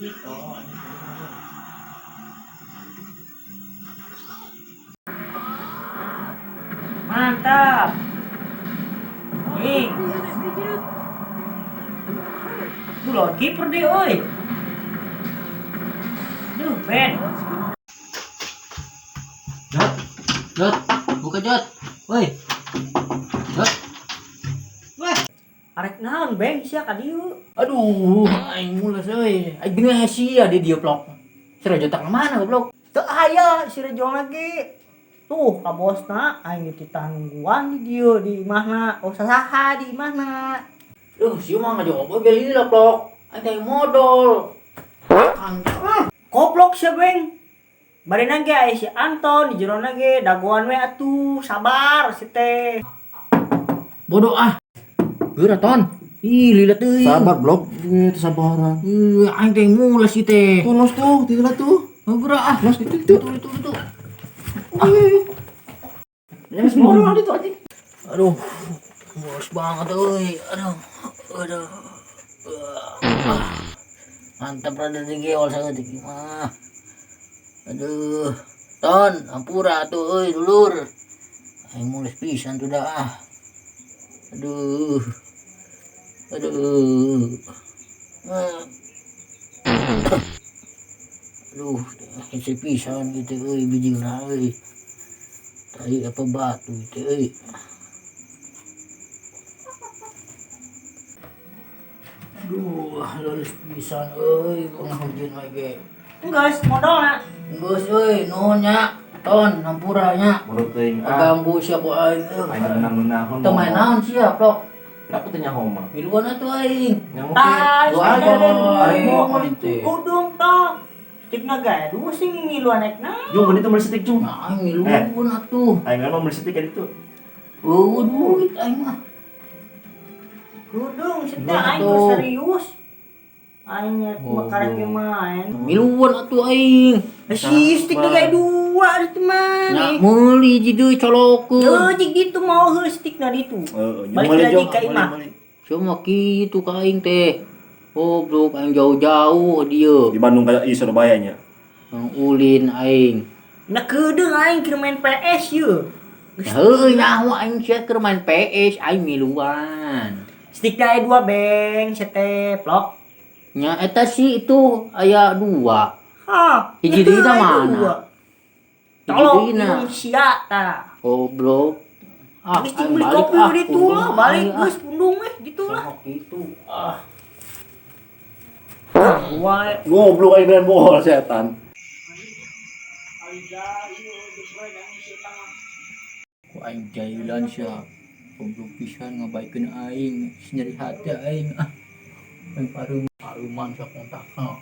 Oh, anjing. Mantap. Ih. Tuh lawan kiper deh, oi. Duh, Ben. Jot, Jot, buka Jot. Woi. Jot. Wah, arek naon, Beng, sia ka dieu? Aduh, aing mules euy. Aing geuning sia di dieu plok. Si Rejo tak mana goblok? Teu aya si Rejo lagi. Tuh, ka bosna aing dititah nungguan di dieu di imahna. Oh, sasaha di imahna? Duh, sia mah ngajawab ge lila plok. Aing teh modal. Kan Goblok sia, Beng. Barena ge aya si Anton di jerona ge dagoan we atuh, sabar si teh. Bodoh ah. Geura ton. Ih, lila teuing. Sabar, blok. Itu sabaran. Ih, aing teh mules sih teh. Tuh, nos tuh, tiga tuh. Oh, geura ah. Nos itu itu. Itu itu itu. Yang semua orang itu anjing. Aduh, mules banget euy. Aduh, aduh. Ah. Mantap rada digeol saeutik mah. Aduh. Ton, ampura tuh euy dulur. Aing mules pisan tuh dah ah. Aduh. Aduh. Ah. Aduh, hese pisan gitu euy bijilna euy. Tai apa batu itu euy. Aduh, lulus pisan euy, hujan we ge. Geus modalna. Geus euy, nuhun nya. Ton, hampura nya. Menurut teuing ah. Ganggu sia ku aing euy. Aing menang-menang. Teu main naon sia, Plok. Aku teh nyaho mah. Miluan atuh aing. Nyaho Tah, Gua aing aing teh. Kudung tah. Stickna gae dua sing ngiluan ekna. Jung, itu beli stick, Jung. Nah, aing miluan atuh. Aing mah beli stick kayak itu. Eueuh duit aing mah. Kudung sih teh Gimana aing tuh? keur serius. Aing nyet Oh, karek bro. main. Miluan atuh aing. Si stickna gae dua itu mah. Nya meuli ji deui colokeun. Heuh jig ditu mau heuh stickna ditu. Heeh, Balik lagi ka imah. Sia mah kitu ka aing teh. Goblok aing jauh-jauh dieu. Di Bandung kayak di Surabaya nya. Yang ulin aing. Nah kedeung aing keur main PS yeuh. Heueuh nyaho aing sia keur main PS aing miluan. Stick gae dua beng sia teh plok. Nya eta sih itu aya dua. Hah, Hiji deui tah aya mana? dua. Hiji Tolong deui na. minum sia tah. Goblok. Ah, Geus aing beli balik kopi ah. ditu lah, Pundung balik aing, ah. geus pundung eh gitu lah. Sama kitu. Ah. Wae. Goblok aing beneran bohong setan. Ku aing jailan sia. Goblok pisan ngabaikeun aing, nyeri hati aing ah. Aing paruman sia kontakna.